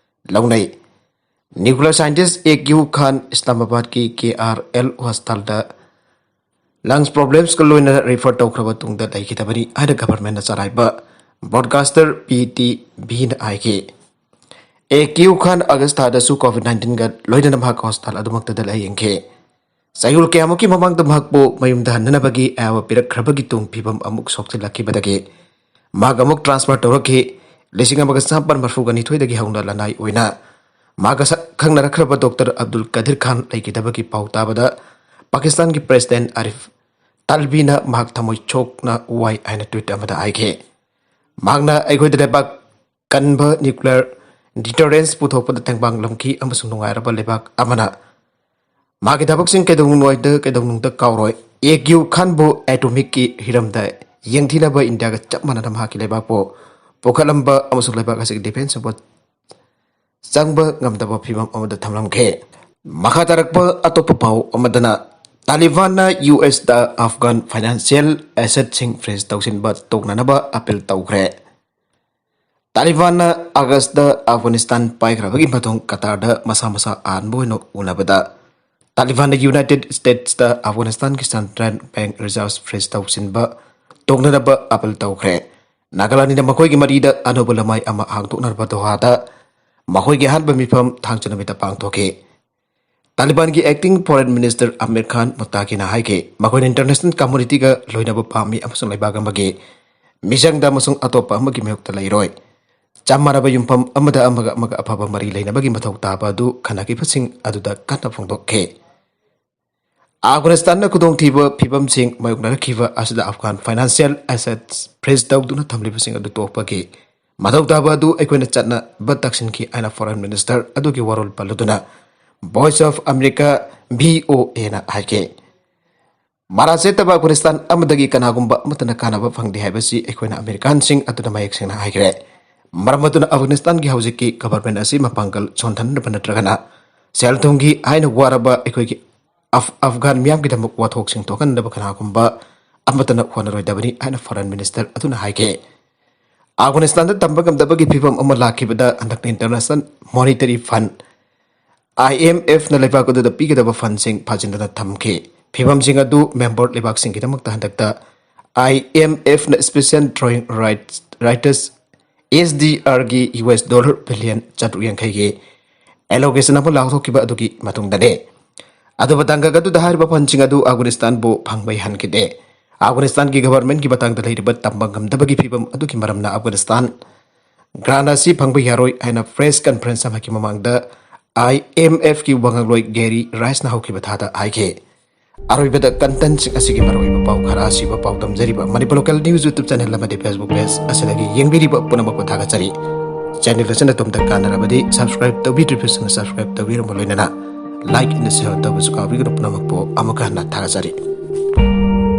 ꯂꯧꯅꯩ꯫ Nuclear scientist A Q Khan ꯏꯁꯂꯥꯃꯥꯕꯥꯗꯀꯤ K R L hospitalꯗ lungs problemsꯀ ꯂꯣꯏꯅꯅ refer ꯇꯧꯈ꯭ꯔꯕ ꯇꯨꯡꯗ ꯂꯩꯈꯤꯗꯕꯅꯤ ꯍꯥꯏꯅ governmentꯅ ꯆꯂꯥꯏꯕ broadcaster P T Vꯅ ꯍꯥꯏꯈꯤ꯫ A Q Khan August ꯊꯥꯗꯁꯨ COVID nineteenꯒ ꯂꯣꯏꯅꯅ ꯃꯍꯥꯛ ꯍꯣꯁꯄꯤꯇꯥꯜ ꯑꯗꯨꯃꯛꯇꯗ ꯂꯥꯌꯦꯡꯈꯤ꯫ ꯆꯌꯣꯜ ꯀꯌꯥꯃꯨꯛꯀꯤ ꯃꯃꯥꯡꯗ ꯃꯍꯥꯛꯄꯨ ꯃꯌꯨꯝꯗ ꯍꯟꯅꯅꯕꯒꯤ ꯑꯌꯥꯕ ꯄꯤꯔꯛꯈ꯭ꯔꯕꯒꯤ ꯇꯨꯡ ꯐꯤꯕꯝ ꯑꯃꯨꯛ ꯁꯣꯛꯆꯤꯜꯂꯛꯈꯤꯕꯗꯒꯤ ꯃꯍꯥꯛ ꯑꯃꯨꯛ transfer ꯇꯧꯔꯛꯈꯤ꯫ ꯂꯤꯁꯤꯡ ꯑꯃꯒ ꯆꯥꯃꯥꯄꯟ ꯃꯔꯤꯐꯨꯒ ꯅꯤꯊꯣꯏꯗꯒꯤ ꯍꯧꯅ ꯂꯅꯥꯏ ꯑꯣꯏꯅ ꯃꯍꯥꯛꯀ ꯁꯛ ꯈꯪꯅꯔꯛꯈ꯭ꯔꯕ ꯗꯣꯛꯇꯔ ꯑꯕꯗꯨꯜ ꯀꯥꯗꯤꯔ ꯈꯥꯟ ꯂꯩꯈꯤꯗꯕꯒꯤ ꯄꯥꯎ ꯇꯥꯕꯗ ꯄꯥꯀꯤꯁꯇꯥꯟꯒꯤ ꯄ꯭ꯔꯦꯁꯤꯗꯦꯟ ꯑꯥꯔꯤꯐ ꯇꯥꯜꯕꯤꯅ ꯃꯍꯥꯛ ꯊꯃꯣꯏ ꯁꯣꯛꯅ ꯋꯥꯏ ꯍꯥꯏꯅ ꯇ꯭ꯋꯤꯠ ꯑꯃꯗ ꯍꯥꯏꯈꯤ꯫ ꯃꯍꯥꯛꯅ ꯑꯩꯈꯣꯏꯗ ꯂꯩꯕꯥꯛ ꯀꯟꯕ ꯅ꯭ꯌꯨꯀ꯭ꯂꯤꯌꯔ ꯗꯤꯇꯔꯦꯟꯁ ꯄꯨꯊꯣꯛꯄꯗ ꯇꯦꯡꯕꯥꯡꯂꯝꯈꯤ ꯑꯃꯁꯨꯡ ꯅꯨꯡꯉꯥꯏꯔꯕ ꯂꯩꯕꯥꯛ ꯑꯃꯅ ꯃꯥꯒꯤ ꯊꯕꯛꯁꯤꯡ ꯀꯩꯗꯧꯅꯨꯡꯗ ꯀꯩꯗꯧꯅꯨꯡꯗ ꯀꯥꯎꯔꯣꯏ꯫ ꯑꯦ ꯀ꯭ꯌꯨ ꯈꯥꯟꯕꯨ ꯑꯦꯇꯣꯃꯤꯛꯀꯤ ꯍꯤꯔꯝꯗ ꯌꯦꯡꯊꯤꯅꯕ ꯏꯟꯗꯤꯌꯥꯒ ꯆꯞ ꯃꯥꯟꯅꯅ ꯃꯍꯥꯛꯀꯤ ꯂꯩꯕꯥꯛꯄꯨ ꯄꯨꯈꯠꯂꯝꯕ ꯑꯃꯁꯨꯡ ꯂꯩꯕꯥꯛ ꯑꯁꯤꯒꯤ ꯗꯤꯐꯦꯟꯁ ꯁꯄꯣꯔꯠ ꯆꯪꯕ ꯉꯝꯗꯕ ꯐꯤꯕꯝ ꯑꯃꯗ ꯊꯝꯂꯝꯈꯤ꯫ ꯃꯈꯥ ꯇꯥꯔꯛꯄ ꯑꯇꯣꯞꯄ ꯄꯥꯎ ꯑꯃꯗꯅ, ꯇꯥꯂꯤꯕꯥꯟꯅ ꯌꯨ ꯑꯦꯁꯇ ꯑꯐꯒꯥꯟ ꯐꯥꯏꯅꯥꯟꯁꯤꯌꯦꯜ ꯑꯦꯁꯦꯠꯁꯤꯡ ꯐ꯭ꯔꯤꯖ ꯇꯧꯁꯤꯟꯕ ꯇꯣꯛꯅꯅꯕ ꯑꯄꯤꯜ ꯇꯧꯈ꯭ꯔꯦ꯫ ꯇꯥꯂꯤꯕꯥꯟꯅ ꯑꯥꯒꯁꯇ ꯑꯐꯒꯥꯅꯤꯁꯇꯥꯟ ꯄꯥꯏꯈ꯭ꯔꯕꯒꯤ ꯃꯇꯨꯡ ꯀꯇꯥꯔꯗ ꯃꯁꯥ ꯃꯁꯥ ꯑꯍꯥꯟꯕ ꯑꯣꯏꯅ ꯎꯅꯕꯗ ꯇꯥꯂꯤꯕꯥꯟꯅ ꯌꯨꯅꯥꯏꯇꯦꯗ ꯁ꯭ꯇꯦꯠꯁꯇ ꯑꯐꯒꯥꯅꯤꯁꯇꯥꯟꯒꯤ ꯁꯦꯟꯇ꯭ꯔꯦꯜ ꯕꯦꯡꯛ ꯔꯤꯖꯔꯚ ꯐ꯭ꯔꯤꯖ ꯇꯧꯁꯤꯟꯕ ꯇꯣꯛꯅꯅꯕ ꯑꯄꯤꯜ ꯇꯧꯈ꯭ꯔꯦ꯫ ꯅꯥꯒꯥꯂꯥꯟꯗꯅ ꯃꯈꯣꯏꯒꯤ ꯃꯔꯤꯗ ꯑꯅꯧꯕ ꯂꯃꯥꯏ ꯑꯃ ꯍꯥꯡꯗꯣꯛꯅꯅꯕ ꯗꯣꯍꯥꯗ ꯃꯈꯣꯏꯒꯤ ꯑꯍꯥꯟꯕ ꯃꯤꯐꯝ ꯊꯥꯡꯖ ꯅꯨꯃꯤꯠꯇ ꯄꯥꯡꯊꯣꯛꯈꯤ꯫ ꯇꯥꯂꯤꯕꯥꯟꯒꯤ ꯑꯦꯛꯇꯤꯡ ꯐꯣꯔꯦꯟ ꯃꯤꯅꯤꯁꯇꯔ ꯑꯃꯤꯔ ꯈꯥꯟ ꯃꯨꯇꯥꯀꯤꯅ ꯍꯥꯏꯈꯤ, ꯃꯈꯣꯏꯅ ꯏꯟꯇꯔꯅꯦꯁꯅꯦꯜ ꯀꯝꯃꯨꯅꯤꯇꯤꯒ ꯂꯣꯏꯅꯕ ꯄꯥꯝꯃꯤ ꯑꯃꯁꯨꯡ ꯂꯩꯕꯥꯛ ꯑꯃꯒꯤ ꯃꯤꯆꯪꯗ ꯑꯃꯁꯨꯡ ꯑꯇꯣꯞꯄ ꯑꯃꯒꯤ ꯃꯥꯌꯣꯛꯇ ꯂꯩꯔꯣꯏ꯫ ꯆꯞ ꯃꯥꯟꯅꯕ ꯌꯨꯝꯐꯝ ꯑꯃꯗ ꯑꯃꯒ ꯑꯃꯒ ꯑꯐꯕ ꯃꯔꯤ ꯂꯩꯅꯕꯒꯤ ꯃꯊꯧ ꯇꯥꯕ ꯑꯗꯨ ꯈꯟꯅꯈꯤꯕꯁꯤꯡ ꯑꯗꯨꯗ ꯀꯟꯅ ꯐꯣꯡꯗꯣꯛꯈꯤ꯫ ꯑꯐꯒꯥꯅꯤꯁꯇꯥꯟꯅ ꯈꯨꯗꯣꯡꯊꯤꯕ ꯐꯤꯕꯝꯁꯤꯡ ꯃꯥꯌꯣꯛꯅꯔꯛꯈꯤꯕ ꯑꯁꯤꯗ ꯑꯐꯒꯥꯟ ꯐꯥꯏꯅꯥꯟꯁꯤꯌꯦꯜ ꯑꯦꯁꯦꯠꯁ ꯐ꯭ꯔꯤꯖ ꯇꯧꯗꯨꯅ ꯊꯝꯂꯤꯕꯁꯤꯡ ꯑꯗꯨ ꯇꯣꯛꯄꯒꯤ ꯃꯊꯧ ꯇꯥꯕ ꯑꯗꯨ ꯑꯩꯈꯣꯏꯅ ꯆꯠꯅꯕ ꯇꯛꯁꯤꯟꯈꯤ ꯍꯥꯏꯅ ꯐꯣꯔꯦꯟ ꯃꯤꯅꯤꯁꯇꯔ ꯑꯗꯨꯒꯤ ꯋꯥꯔꯣꯜ ꯄꯜꯂꯗꯨꯅ voice of America, V O ꯑꯦꯅ ꯍꯥꯏꯈꯤ꯫ ꯃꯔꯥ ꯆꯦꯠꯇꯕ ꯑꯐꯒꯥꯅꯤꯁꯇꯥꯟ ꯑꯃꯗꯒꯤ ꯀꯅꯥꯒꯨꯝꯕ ꯑꯃꯠꯇꯅ ꯀꯥꯟꯅꯕ ꯐꯪꯗꯦ ꯍꯥꯏꯕꯁꯤ ꯑꯩꯈꯣꯏꯅ ꯑꯃꯦꯔꯤꯀꯥꯟꯁꯤꯡ ꯑꯗꯨꯗ ꯃꯌꯦꯛ ꯁꯦꯡꯅ ꯍꯥꯏꯈ꯭ꯔꯦ꯫ ꯃꯔꯝ ꯑꯗꯨꯅ ꯑꯐꯒꯥꯅꯤꯁꯇꯥꯟꯒꯤ ꯍꯧꯖꯤꯛꯀꯤ ꯒꯚꯔꯟꯃꯦꯟꯠ ꯑꯁꯤ ꯃꯄꯥꯡꯒꯜ ꯁꯣꯟꯊꯅꯕ ꯅꯠꯇ꯭ꯔꯒꯅ ꯁꯦꯜ ꯊꯨꯝꯒꯤ ꯍꯥꯏꯅ ꯋꯥꯔꯕ ꯑꯩꯈꯣꯏꯒꯤ ꯑꯐ-, ꯑꯐꯒꯥꯟ ꯃꯤꯌꯥꯝꯒꯤꯗꯃꯛ ꯋꯥꯊꯣꯛꯁꯤꯡ ꯊꯣꯛꯍꯟꯅꯕ ꯀꯅꯥꯒꯨꯝꯕ ꯑꯃꯠꯇꯅ ꯍꯣꯠꯅꯔꯣꯏꯗꯕꯅꯤ ꯍꯥꯏꯅ ꯐꯣꯔꯦꯟ ꯃꯤꯅꯤꯁꯇꯔ ꯑꯗꯨꯅ ꯍꯥꯏꯈꯤ꯫ ꯑꯐꯒꯥꯅꯤꯁꯇꯥꯟꯗ ꯇꯝꯕ ꯉꯝꯗꯕꯒꯤ ꯐꯤꯕꯝ ꯑꯃ ꯂꯥꯛꯈꯤꯕꯗ ꯍꯟꯗꯛꯇ ꯏꯟꯇꯔꯅꯦꯁꯅꯦꯜ ꯃꯣꯅꯤꯇꯔꯤ ꯐꯟ, ꯑꯥꯏ ꯑꯦꯝ ꯑꯦꯐꯅ ꯂꯩꯕꯥꯛ ꯑꯗꯨꯗ ꯄꯤꯒꯗꯕ ꯐꯟꯁꯤꯡ ꯐꯥꯖꯤꯟꯗꯨꯅ ꯊꯝꯈꯤ꯫ ꯐꯤꯕꯝꯁꯤꯡ ꯑꯗꯨ ꯃꯦꯝꯕꯔ ꯂꯩꯕꯥꯛꯁꯤꯡꯒꯤꯗꯃꯛꯇ ꯍꯟꯗꯛꯇ ꯑꯥꯏ ꯑꯦꯝ ꯑꯦꯐꯅ special drawing rights, writers, S D ꯑꯥꯔꯒꯤ ꯌꯨ ꯑꯦꯁ ꯗꯣꯂꯔ ꯕꯤꯂꯤꯌꯟ ꯆꯥꯇ꯭ꯔꯨꯛ ꯌꯥꯡꯈꯩꯒꯤ ꯑꯦꯂꯣꯀꯦꯁꯟ ꯑꯃ ꯂꯥꯎꯊꯣꯛꯈꯤꯕ ꯑꯗꯨꯒꯤ ꯃꯇꯨꯡꯗꯅꯤ꯫ ꯑꯗꯨꯕꯨ ꯇꯥꯡꯀꯛ ꯑꯗꯨꯗ ꯍꯥꯏꯔꯤꯕ ꯐꯟꯁꯤꯡ ꯑꯗꯨ ꯑꯐꯒꯥꯅꯤꯁꯇꯥꯟꯕꯨ ꯐꯪꯕ ꯌꯥꯍꯟꯈꯤꯗꯦ꯫ ꯑꯐꯒꯥꯅꯤꯁꯇꯥꯟꯒꯤ ꯒꯚꯔꯟꯃꯦꯟꯠꯀꯤ ꯃꯇꯥꯡꯗ ꯂꯩꯔꯤꯕ ꯇꯝꯕ ꯉꯝꯗꯕꯒꯤ ꯐꯤꯕꯝ ꯑꯗꯨꯒꯤ ꯃꯔꯝꯅ ꯑꯐꯒꯥꯅꯤꯁꯇꯥꯟ ꯒ꯭ꯔꯥꯟꯠ ꯑꯁꯤ ꯐꯪꯕ ꯌꯥꯔꯣꯏ ꯍꯥꯏꯅ ꯄ꯭ꯔꯦꯁ ꯀꯟꯐꯔꯦꯟꯁ ꯑꯃꯒꯤ ꯃꯃꯥꯡꯗ ꯑꯥꯏ ꯑꯦꯝ ꯑꯦꯐꯀꯤ ꯋꯥ ꯉꯥꯡꯂꯣꯏ ꯒꯦꯔꯤ ꯔꯥꯏꯁꯅ ꯍꯧꯈꯤꯕ ꯊꯥꯗ ꯍꯥꯏꯈꯤ꯫ ꯑꯔꯣꯏꯕꯗ contentꯁꯤꯡ ꯑꯁꯤꯒꯤ ꯃꯔꯨꯑꯣꯏꯕ ꯄꯥꯎ ꯈꯔ ꯑꯁꯤꯕ ꯄꯥꯎꯗꯝꯖꯔꯤꯕ Manipur Local News YouTube channel ꯑꯃꯗꯤ Facebook page ꯑꯁꯤꯗꯒꯤ ꯌꯦꯡꯕꯤꯔꯤꯕ ꯄꯨꯝꯅꯃꯛꯄꯨ ꯊꯥꯒꯠꯆꯔꯤ꯫ Channel ꯑꯁꯤꯅ ꯇꯨꯝꯗ ꯀꯥꯟꯅꯔꯕꯗꯤ subscribe ꯇꯧꯕꯤꯗ꯭ꯔꯤꯕꯁꯤꯡꯅ subscribe ꯇꯧꯕꯤꯔꯝꯕ ꯂꯣꯏꯅꯅ like ꯑꯃꯗꯤ share ꯇꯧꯕꯁꯨ ꯀꯥꯎꯕꯤꯒꯅꯨ꯫ ꯄꯨꯝꯅꯃꯛꯄꯨ ꯑꯃꯨꯛꯀ ꯍꯟꯅ ꯊꯥꯒꯠꯆꯔꯤ꯫